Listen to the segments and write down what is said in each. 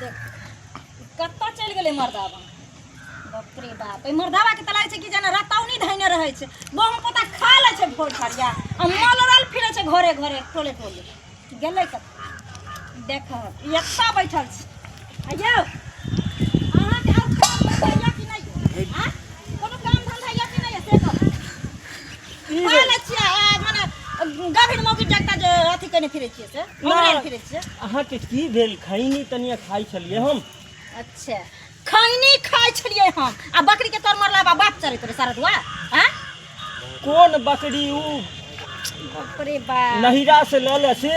देख कतऽ चलि गेलै मर्दाबा। बाप रे बाप, एहि मर्दाबा के तऽ लागै छै कि जेना रतौनी धैने रहै छै। गहूँम पोता खा लै छै भोर ठरिया आ मलरल फिरै छै घरे घरे टोले टोले। गेलै कतऽ? देख, ई एतऽ बैठल छै। आ यौ, अहाँके आओर काम धन्धा यऽ कि नहि यौ? आँय? कोनो काम धन्धा यऽ कि नहि यऽ से कहू। की खा भेल? लै छियै आ मने गभीर मौगी जगता जे अथी केने फिरै छियै से ओंघरायल फिरै छियै। अहाँके की भेल? खैनी तनिए खाइ छलियै हम। अच्छा, खैनी खाइ छलियै हम आ बकरी के तोर मरला बा बाप चरैत रहे सारा दुआ। हैं? कोन बकरी उ? बाप रे बाप, नहिरा से लऽ ले से।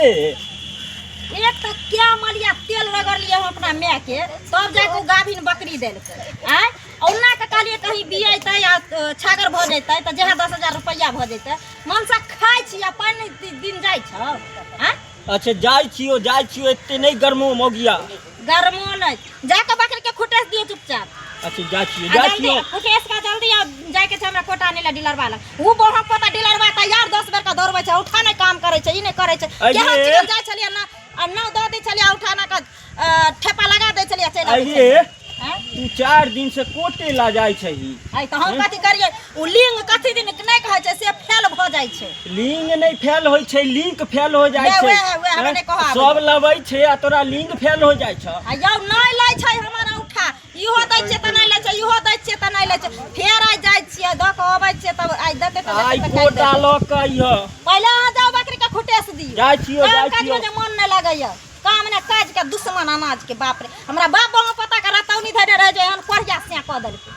एक तऽ क्या मलिया तेल रगड़ लिए हम अपना माय के, तब जाके ओ गाभिन बकरी देलकै। आँय, औना के कहलियै कहीं बियैतै आ छागर भऽ जैतै तऽ जहाँ 10,000 रुपैआ भऽ जैतै। मनसा खाइ छी आ पानि दिन जाइ छौ। आँय? अच्छा, जाइ छियो, जाइ छियो, एते नहि गरमो मौगिया। गरमो नहि, जाके बकरी के खुटेस दियो चुपचाप। अच्छा, जाइ छियो। आ जाइ जल्दी छियो। खुटेस का जल्दी आ, जाके छै हमरा कोटा आने ला डीलरवा लग। उ बड़हक पोता डीलरवा तैयार 10 बेर का दौड़बै छै, उठा नहि काम करै छै, ई नहि करै छै। अरे। केहन चिकन जाइ छलियै ना आ नाव दऽ दै छलियै, उठा ना के ठेपा लगा दै छलियै, चलि आबै अरे। छलियै। आँय? तू 4 दिन से कोटे ला जाइ छही। आइ तऽ हम कथी करियै? उ लिंग कथी दिन नहि कहै छै से फेल भऽ जाइ छै। लिंग नहि फेल होइ छै, लिंक फेल हो जाइ नहि, छै। वएह हमरा नहि कहऽ आबैए। सब लबै छै आ तोरा लिंक फेल हो जाइ छ। आ यौ, नहि लै छै हमर औठा। इहो दै छियै तऽ नहि लै छै, इहो दै छियै तऽ नहि लै छै। फेर आइ जाइ छियै, दऽ कऽ अबै छियै, तब आइ देतै तऽ आइ देतै तऽ काल्हि कोटा देतै। लऽ कऽ अइहऽ। पहिले अहाँ जाउ, बकरी के खुटेस दियौ। जाइ छियौ। काम जाइ काज छियौ। में जे मन नहि लगैया, काम ने काज के दुश्मन अनाज के। बाप रे, हमरा बाप बहु पता के रतौनी धरे रहे जे एहन कोढ़िया सिया कऽ देलकै,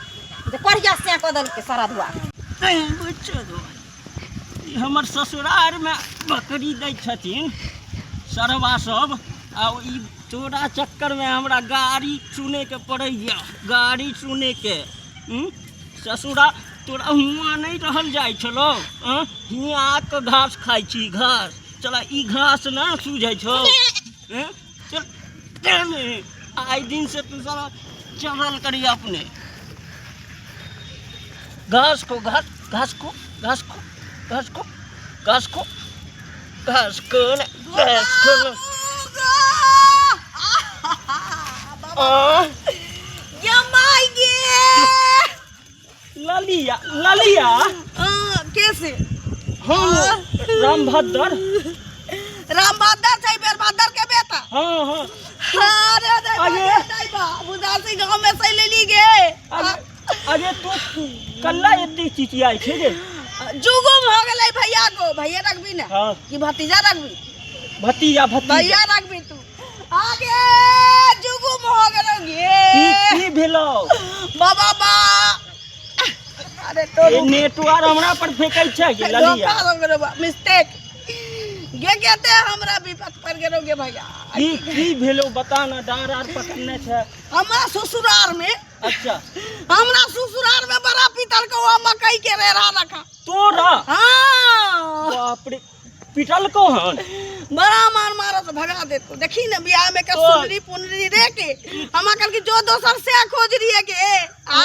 जे कोढ़िया सिया कऽ देलकै सारा धुआ। ई हमर ससुरारमे बकरी दै छथिन सरवा सब, आ ई तोरा चक्करमे हमरा गाड़ी सुनैके पड़ैए, गाड़ी सुनैके। हूँ? ससुरा तोरा हुआँ नहि रहल जाइ छलौ। हँ, हियाँ आके घास खाइ छी घास। चला, ई घास ना सूझै छौ? हँ? चल चल, आइ दिन से तू सारा चलल करी अपने। घास को, घास, घास को, घास को, घास को, घास को, घास को ने, घास को ने। आ ललिया, ललिया। कैसे? हम रामभद्र। रामभद्र छै बेरभद्र के बेटा? हाँ हाँ। अरे अरे। अरे। उदासी गांव में से लेली गे। अरे अरे, तू कल्ला एते चिचियाइ छै रे? जुगुम हो गेलै भैया को। भैया रखबी ने? हाँ। कि भतीजा रखबी? भतीजा, भतीजा। भैया रखबी तू। आगे जुगुम हो गेलै गे। की की भेलौ? बाबा बा, अरे तो ए, नेटवार हमरा पर फेकै छै कि ललिया? धोखा हो गेलो बा, मिस्टेक गे कहते हमरा विपत पर गेलो गे भैया। की की भेलौ, बता ना। डार आर पकड़ने छै? हमरा ससुरार में। अच्छा। हमरा ससुरार में बड़ा पीतल को वहाँ मकई के रेरा रखा। तोरा? हाँ। बाप रे, पिटल को हन? बड़ा मार मारत भगा देतो। देखी ने, बियाह में के सुनरी पुनरी रे के हम कल की जो दोसर से खोज रही है के आ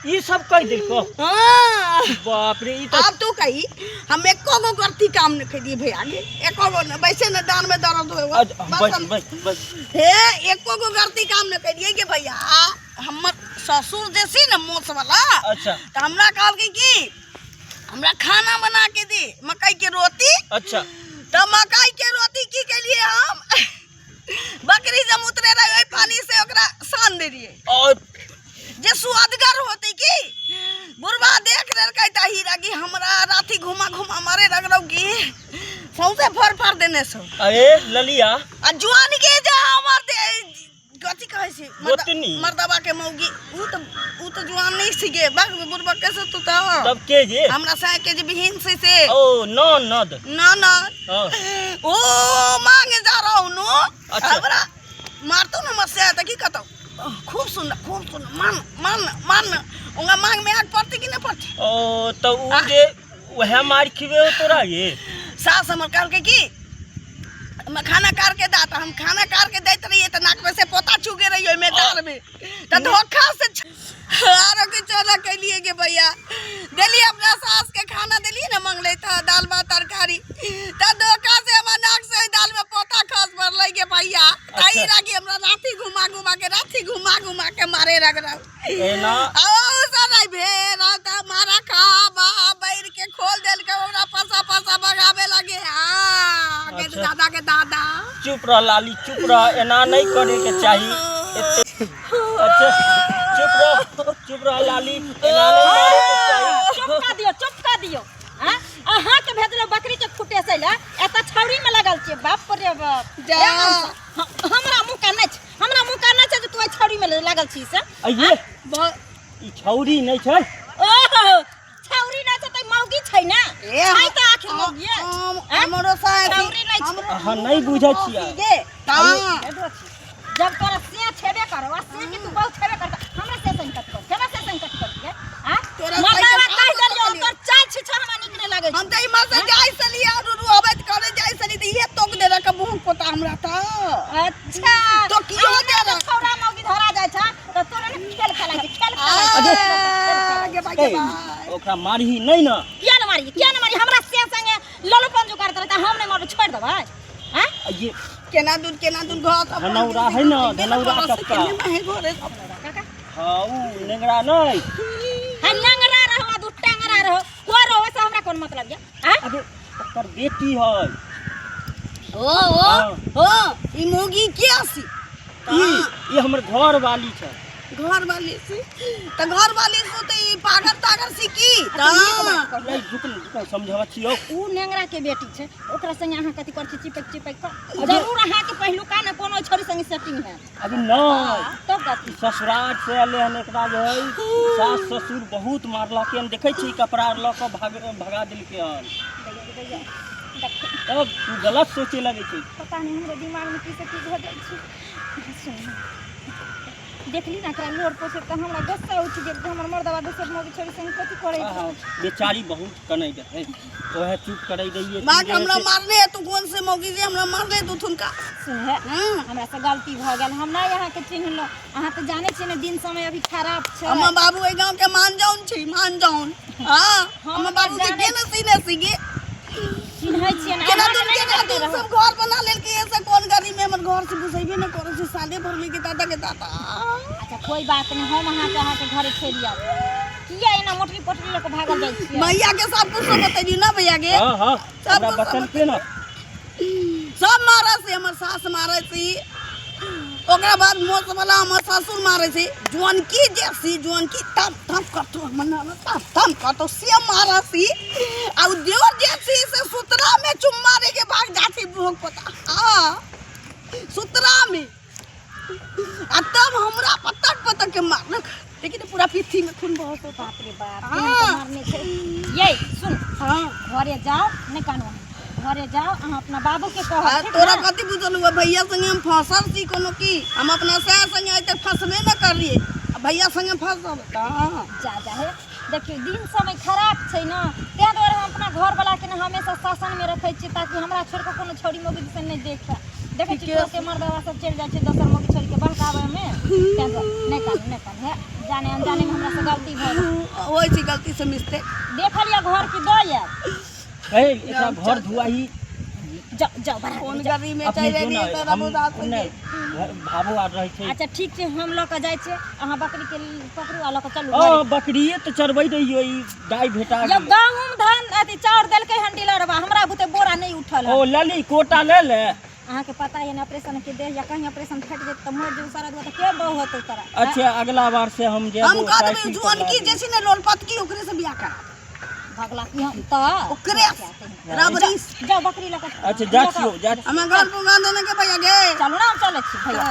ई सब कह देलको? हाँ। बाप रे, ई तो अब तू कही, हम एको गो गलती काम नहीं करी भैया के, एको गो न। वैसे न दान में दर्द होए। बस बस। बस बस। हे, एको गो गलती काम नहीं करिए के भैया। हमर ससुर जे छी ने मोस वाला। अच्छा। तऽ हमरा कहलकै कि हमरा खाना बना के दे मकई के रोटी। अच्छा। तऽ मकई के रोटी की केलिए हम, बकरी जब उतरे रहे ओहि पानी से ओकरा सान दे रहिए और जे सुअदगर होते की। बुढ़वा देख लेलकै तऽ हीरा की हमरा राती घुमा घुमा मारे लगलौ की सौंसे फर फर देने सौ। अरे ललिया। आ जुआन के जे हमर दे कथी कहै छै गोतनी। मर्दबा के मौगी, उ तऽ जुआन नहीं छिके बक बुढ़वा कैसे तू तऽ। तब के जे हमरा साय के जे बहिन छै से। ओ न नद? ना ना। हाँ। ओ मांगे जा रहा हूँ नो। अच्छा। हमरा मारतो न मसे तऽ की कहतो, खूब सुंदर, खूब सुंदर, मान मान मान। उनका मांग में आग पड़ती कि नहीं पड़ती? ओ तऽ उ जे वएह मार खिबे हो तोरा ये। सास हमर कहलकै कि हम खाना कार के दा, तऽ हम खाना कार के दैत रहियै तऽ नाक में से पोता चुगे रहियै ओहिमे दाल में, तऽ धोखा से आरो किछो न केलियै गे भैया। देलियै अपना सास के खाना, देलियै ने, मंगलै तऽ दाल भात तरकारी, तऽ धोखा से हमर नाक से ओहि दाल में पोता खस पड़लै गे भैया। ताहि लागी हमरा लाठी घुमा घुमा के के मारे लग रहा एना आओ सर भेल त मारा खा बा बैर के खोल देल के ओकरा पसा पसा बगावे लगे आ के अच्छा। दादा के दादा चुप रह लाली चुप रह एना नहीं करे के चाही एते अच्छा चुप रह चुप रह लाली एना नहीं मारे के चाही चुप कर दियो चुप कर दियो हाँ अहाँ के भेजलो बकरी के खुटे से ला एत छौरी में लगल छियै बाप रे बाप जा। हमरा मुँह का नहि छै हमरा मुँह का नहि छै जे तू एहि छौरी में लागल छी से अइये ई छौरी नहीं छै ओहो छौरी नहि छै तऽ मौगी छै ने ए, छै तऽ आखिर मौगिए हम हमरो साथी छौरी नहि छै अहाँ नहीं बुझै छियै गे ता जब तोरा से छेबे करो आ से के तू बहुत छेबे करता हमरा से संकट कर हमरा से संकट कर के आ तोरा मर्दावा साइकिल कहि देलियो कहाँ तोर चाल छी छ हमरा नीक नहि लागै हम तऽ इमहर से जाइ छलियै और रुरु अबैत करे जाइ छलियै तऽ इहे तोक दे रख मुँह पोता हमरा तऽ अच्छा तो कियो अहिना दे जे रख। छौड़ा मौगी धरा जाइ छ तऽ तोरा ने खेल खेलाइ छै खेल खेलाइ छै आ, गे भाई गे ए, भाई ओकरा मारही नहीं ना किया ने मारी किया ने मारी हमरा से संगे ललू पंजू करत रहता हम नहि मारब छोड़ि देबै हैं अइये केना दूध घर सब धनौरा है ना, धनौरा कक्का। केने में घरे सब काका हाँ उ नेंगरा नहीं है नंगरा रहो आ दू टांगरा रहो को रहो से हमरा कोन मतलब या हैं अबे ओकर बेटी है ओ ओ ओ ई मोगी के आसी ई ई हमर घर वाली छै घर वाली से त घर वाली से त ई पागल तागल सी की त नहीं रुक न, रुक न, समझावा छियौ उ नेंगरा के बेटी छै ओकरा संगे अहाँ कथी कर छी चिपक चिपक कऽ जरूर अहाँ के पहिलुका ने कोनो छोरी संगे सेटिंग है अभी नहीं तब कथी ई ससुराल से अयलै हन एकरा जे है सास ससुर बहुत मारलकै हन देखै छी कपड़ा आर लऽ कऽ भाग भगा देलकै हन दैया दैया देख तब तू गलत सोचे लगै छै पता नहीं हमरो दिमाग में की से की भऽ जाइ छै सुन देखली ना एकरा लोर पोछे तऽ हमरा गुस्सा उठि गेल जे हमर मर्दबा दोसर मौगी छोरी संग कथी करै आहा, छै बेचारी बहुत कनै रहै ओहे चुप करै रहियै माँ के हमरा मारले है तू कौन से मौगी जे हमरा मारले तू थुनका सुन हे हाँ हमरा से गलती भऽ गेल हम नहि अहाँके चिन्हलहुँ अहाँ तऽ जानै छियै ने दिन समय अभी खराब छै हमर बाबू एहि गाँव के मान जाउन छै मान जाउन हाँ हम हमर बाबू के जानै के न सीने सीगे चिन्है छियै ने केना अहाँके दूर नहि केना देखने दूर रहौं। सब घर बना लेलकै ऐसे कोन गरीब में हमर घर से घुसेबे न करै छै साले भर में के दादा के दादा अच्छा कोई बात नहीं हम अहाँके अहाँके घरे छोड़ि आयब किया एना मोटरी पोटरी लऽ कऽ भागल जाइ छियै भैया के सब कुछ बतैली ना भैया के हाँ हाँ सब हमरा कुछ बचलकै ना सब मारै छै हमर सास मारै छै ओकरा बाद मोस वाला हमर ससुर मारै छै जुअनकी जे सी जुअनकी तम तम करतो हमर नाना तम तम करतो से मारै छी आ उ देवर जे छी से सुतरा में चुम्मा दे के भाग जाती भोग पता हाँ सुतरा में आ तब हमरा पतक पतक के मारलक लेकिन पूरा पीठी में खून बहत होता बाप रे बाप हाँ। केहन तऽ मारने छै ये सुन हाँ घरे जाओ नहि कानू घरे जाओ अहाँ अपना बाबू के कहब आ ठीक तोरा ने? कथी बुझल हुआ भैया संगे हम फंसल छी कोनो की हम अपना सह संगे आइ तक फंसबे न करलिए आ भैया संगे फंसल तऽ जा जा हे देखियौ दिन समय खराब छै ने ताहि दुआरे हम अपना घरवला के ने हमेशा शासन में रखै छियै ताकि हमरा छोड़ि कऽ कोनो छौड़ी मौगी दिसन नहि देखै देखै छियै तुरते मर्दवा सब चलि जाइ छै दोसर मौगी छोड़ि के बहकाबै मे ताहि दुआरे नहि कानू नहि कानू हे जाने अनजाने में हमरा से गलती भऽ गेल होइ छै गलती से मिस्टेक देखलियै घर की दऽ आयब हे एकरा घर धुआही जाओ जाओ बढ़ा कोन दियौ, जाओ। गली में अपने चलि जो एलियै ने तऽ हम रघुदास नहि भाभो आर रहै छै अच्छा ठीक छै हम लऽ कऽ जाइ छियै अहाँ बकरी के पकड़ू आ लऽ कऽ चलू ओ घरे। बकरिए तऽ चरबै रहियो ई गाय भेटा यौ गेलै गहूम धान अथी चाउर देलकै हन डीलरवा हमरा बुते बोरा नहि उठल हन ओ लली कोटा ले ले अहाँके पता है ने ऑपरेशन के देह या कहीं ऑपरेशन फटि जेतै तऽ मरि जेबू सारा दुआ तऽ के बहु होतौ तोरा अच्छा अगला बार से हम जेबो हम कह देबै साइकिल जुअन पर की ला जे छै ने लोलपत की ओकरे से बियाह करा भगला की हम तऽ ओकरे से रबड़ी से। जाओ बकरी लऽ कऽ अच्छा जा छियौ जा हमे घर पुगा देने के भैया गे चलू ने हम चलै छी भैया